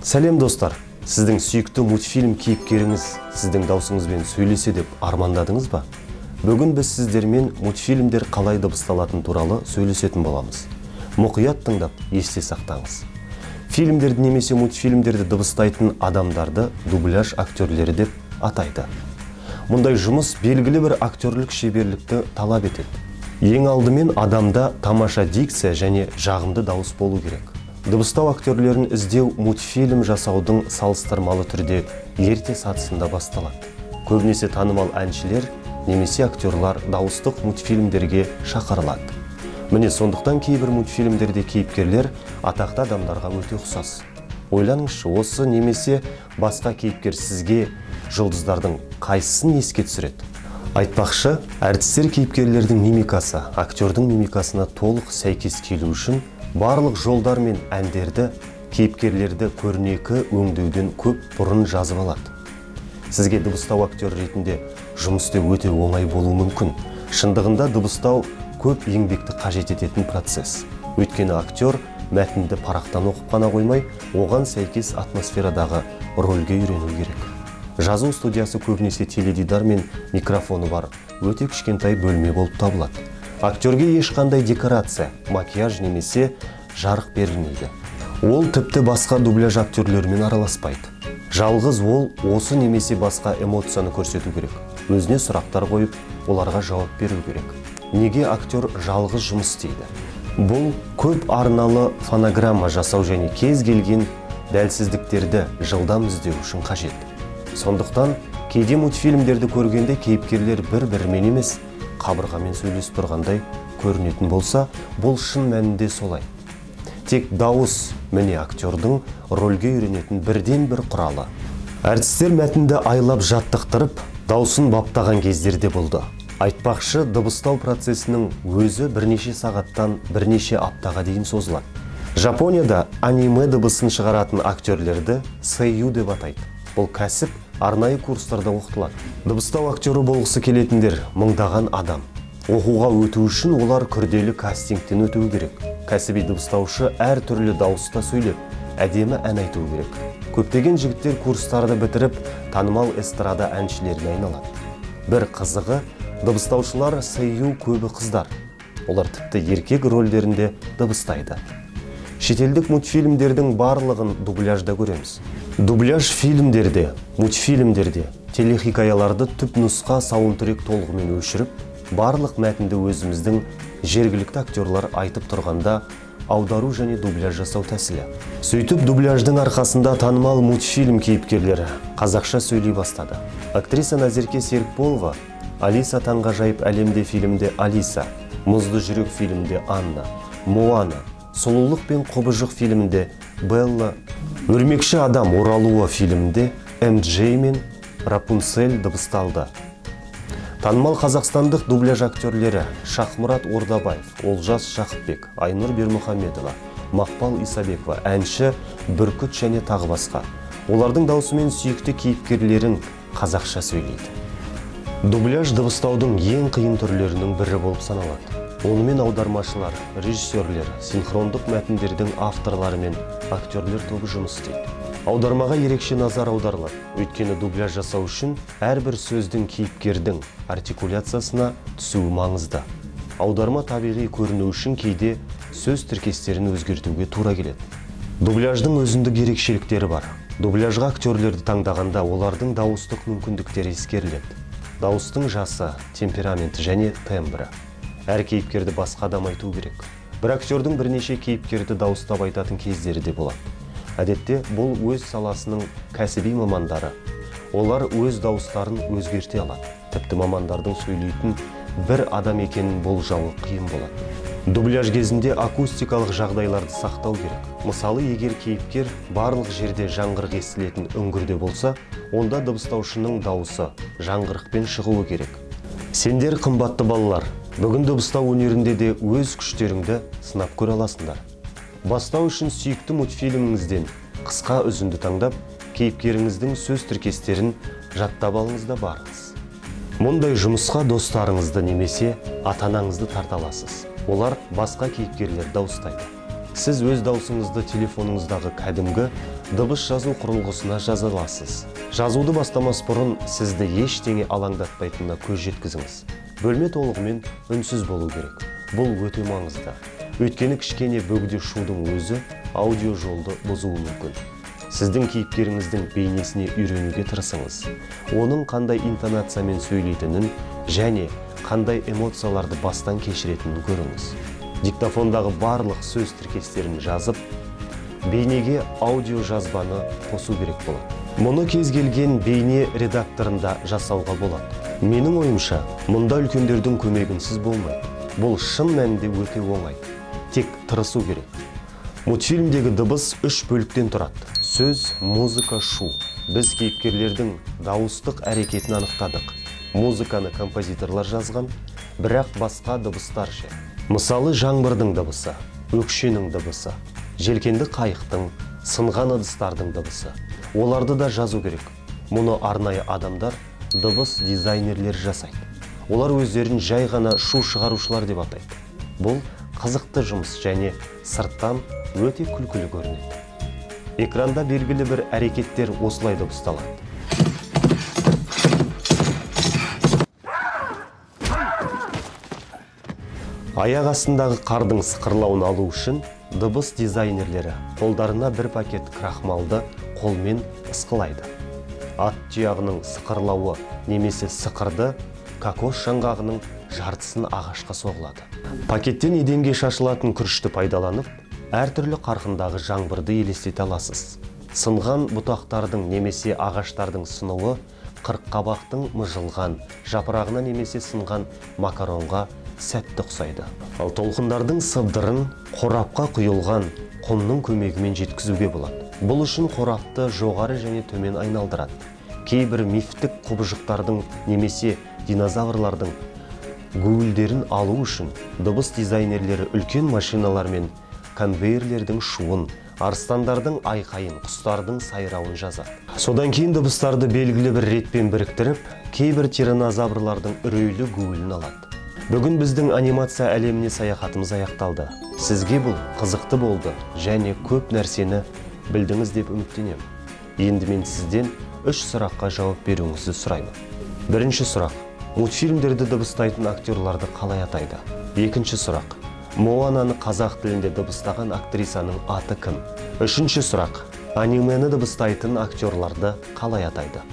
Сәлем, достар! Сіздің сүйікті мультфильм кейіпкеріңіз сіздің даусыңызбен сөйлесе деп армандадыңыз ба? Бүгін біз сіздермен мультфильмдер қалай дыбысталатыны туралы сөйлесетін боламыз. Мұқият тыңдап, есте сақтаңыз. Фильмдерді немесе мультфильмдерді дыбыстайтын адамдарды дубляж актерлері деп атайды. Мұндай жұмыс белгілі бір актерлік шеберлікті талап етеді. Ең алдымен адамда тамаша дикция және жағымды дауыс болу керек. Дыбыстау актерлерін іздеу мультфильм жасаудың салыстырмалы түрде ерте сатысында басталады. Көбінесе танымал әншілер немесе актерлар дауыстық мультфильмдерге шақырылады. Міне, сондықтан кейбір мультфильмдерде кейіпкерлер атақты адамдарға өте ұқсас. Ойланыңызшы, осы немесе басқа кейіпкер сізге жұлдыздардың қайсысын еске түсіреді? Айтпақшы, әртістер кейіпкерлердің мимикасы актердің мимикасына толық сәйкес келу үшін барлық жолдар мен әндерді кейіпкерлерді көрнекі өңдеуден көп бұрын жазып алады. Сізге дыбыстау актері ретінде жұмыс істеу өте оңай болуы мүмкін. Шындығында, дыбыстау көп еңбекті қажет ететін процесс, өйткені актер мәтінді парақтан оқып қана қоймай, оған сәйкес атмосферадағы рөлге үйрену керек. Жазу студиясы көбінесе теледидар мен микрофоны бар өте кішкентай бөлме болып табылады. Актерге ешқандай декорация, макияж немесе жарық берілмейді. Ол тіпті басқа дубляж актерлерімен араласпайды. Жалғыз ол осы немесе басқа эмоцияны көрсету керек, өзіне сұрақтар қойып, оларға жауап беру керек. Неге актер жалғыз жұмыс істейді? Бұл көп арналы фонограмма жасау және кез келген дәлсіздіктерді жылдам іздеу үшін қажет. Сондықтан кейде мультфильмдерді көргенде кейіпкерлер бір бірімен емес, қабырғамен сөйлесіп тұрғандай көрінетін болса, бұл шын мәнінде солай. Тек дауыс, міне, актердің рөлге үйренетін бірден бір құралы. Әртістер мәтінді айлап жаттықтырып, даусын баптаған кездерде болды. Айтпақшы, дыбыстау процесінің өзі бірнеше сағаттан бірнеше аптаға дейін созылады. Жапонияда аниме дыбысын шығаратын актерлерді сэйю деп атайды. Бұл кәсіп арнайы курстарда оқытылады. Дыбыстау актері болғысы келетіндер мыңдаған адам. Оқуға өту үшін олар күрделі кастингтен өтуі керек. Кәсіби дыбыстаушы әр түрлі дауыста сөйлеп, әдемі ән айтуы керек. Көптеген жігіттер курстарды бітіріп, танымал эстрада әншілеріне айналады. Бір қызығы, дыбыстаушылар, сэйю, көбі қыздар. Олар тіпті еркек рөлдерінде дыбыстайды. Шетелдік мультфильмдердің барлығын дубляжда көреміз. Дубляж фильмдерде, мультфильмдерде телехикаяларды түпнұсқа саундтрек толығымен өшіріп, барлық мәтінді өзіміздің жергілікті актерлар айтып тұрғанда аудару және дубляж жасау тәсілі. Сөйтіп, дубляждың арқасында танымал мультфильм кейіпкерлері қазақша сөйлей бастады. Актриса Назерке Серікболова «Алиса таңғажайып әлемде» фильмінде Алиса, «Мұзды жүрек» фильмінде Анна, «Моана», «Сұлулық пен құбыжық» фильмінде Белла, «Өрмекші адам оралуы» фильмінде МДЖ мен Рапунцель дыбысталды. Танымал қазақстандық дубляж актерлері Шахмұрат Ордабаев, Олжас Жақыпбек, Айнұр Бермұхамедова, Мақпал Исабекова, әнші Бүркіт және тағы басқа. Олардың даусымен сүйікті кейіпкерлерің қазақша сөйлейді. Дубляж дыбыстаудың ең қиын түрлерінің бірі болып саналады. Онымен аудармашылар, режиссерлер, синхрондық мәтіндердің авторлары мен актерлер тобы жұмыс істейді. Аудармаға ерекше назар аударылады, өйткені дубляж жасау үшін әрбір сөздің кейіпкердің артикуляциясына түсуі маңызды. Аударма табиғи көріну үшін кейде сөз тіркестерін өзгертуге тура келеді. Дубляждың өзіндік ерекшеліктері бар. Дубляжға актерлерді таңдағанда олардың дауыстық мүмкіндіктері ескеріледі: дауыстың жасы, темпераменті және тембрі. Әр кейіпкерді басқа адам айту керек. Бір актердің бірнеше кейіпкерді дауыстап айтатын кездері де болады. Әдетте бұл өз саласының кәсіби мамандары. Олар өз дауыстарын өзгерте алады. Тіпті мамандардың сөйлейтін бір адам екенін болжауы қиын болады. Дубляж кезінде акустикалық жағдайларды сақтау керек. Мысалы, егер кейіпкер барлық жерде жаңғырық естілетін үңгірде болса, онда дыбыстаушының дауысы жаңғырықпен шығуы керек. Сендер, қымбатты балалар, бүгін дыбыстау өнерінде де өз күштеріңді сынап көре аласыңдар. Бастау үшін сүйікті мультфильміңізден қысқа үзінді таңдап, кейіпкеріңіздің сөз тіркестерін жаттап алыңыз да барыңыз. Мұндай жұмысқа достарыңызды немесе ата анаңызды тарта аласыз. Олар басқа кейіпкерлерді дауыстайды. Сіз өз даусыңызды телефоныңыздағы кәдімгі дыбыс жазу құрылғысына жаза аласыз. Жазуды бастамас бұрын сізді ештеңе алаңдатпайтынына көз жеткізіңіз. Бөлме толығымен үнсіз болу керек. Бұл өте маңызды. Өйткені кішкене бөгде шудың өзі аудио жолды бұзуы мүмкін. Сіздің кейіпкеріңіздің бейнесіне үйренуге тырысыңыз. Оның қандай интонациямен сөйлейтінін және қандай эмоцияларды бастан кешіретінін көріңіз. Диктофондағы барлық сөз тіркестерін жазып, бейнеге аудио жазбаны қосу керек болады. Мұны кез келген бейне редакторында жасауға болады. Менің ойымша, мұнда үлкендердің көмегінсіз болмайды. Бұл шын мәнінде өте оңай. Тек тырысу керек. Мультфильмдегі дыбыс үш бөліктен тұрады: сөз, музыка, шу. Біз кейіпкерлердің дауыстық әрекетін анықтадық. Музыканы композиторлар жазған, бірақ басқа дыбыстар ше? Мысалы, жаңбырдың дыбысы, өкшенің дыбысы, желкенді қайықтың, сынған ыдыстардың дыбысы. Оларды да жазу керек. Мұны арнайы адамдар, дыбыс дизайнерлері жасайды. Олар өздерін жай ғана шу шығарушылар деп атайды. Бұл қызықты жұмыс және сырттан өте күлкілі көрінеді. Экранда белгілі бір әрекеттер осылай дыбысталады. Аяқ астындағы қардың сықырлауын алу үшін дыбыс дизайнерлері қолдарына бір пакет крахмалды қолмен ысқылайды. Ат тұяғының сықырлауы немесе сықырды кокос жаңғағының жартысын ағашқа соғылады. Пакеттен еденге шашылатын күрішті пайдаланып, әртүрлі қарқындағы жаңбырды елестете аласыз. Сынған бұтақтардың немесе ағаштардың сынуы қырыққабақтың мыжылған жапырағына немесе сынған макаронға сәтті ұқсайды. Ал толқындардың сыбдырын қорапқа құйылған құмның көмегімен жеткізуге болады. Бұл үшін қорапты жоғары және төмен айналдырады. Кейбір мифтік құбыжықтардың немесе динозаврлардың гуілдерін алу үшін дыбыс дизайнерлері үлкен машиналар мен конвейерлердің шуын, арыстандардың айқайын, құстардың сайрауын жазады. Содан кейін дыбыстарды белгілі бір ретпен біріктіріп, кейбір тиранозаврлардың үрейлі гуілін алады. Бүгін біздің анимация әлеміне саяхатымыз аяқталды. Сізге бұл қызықты болды және көп нәрсені білдіңіз деп үміттенемін. Енді мен сізден үш сұраққа жауап беруіңізді сұраймын. Бірінші сұрақ: мультфильмдерді дыбыстайтын актерларды қалай атайды? Екінші сұрақ: Моананы қазақ тілінде дыбыстаған актрисаның аты кім? Үшінші сұрақ: анимені дыбыстайтын актерларды қалай атайды?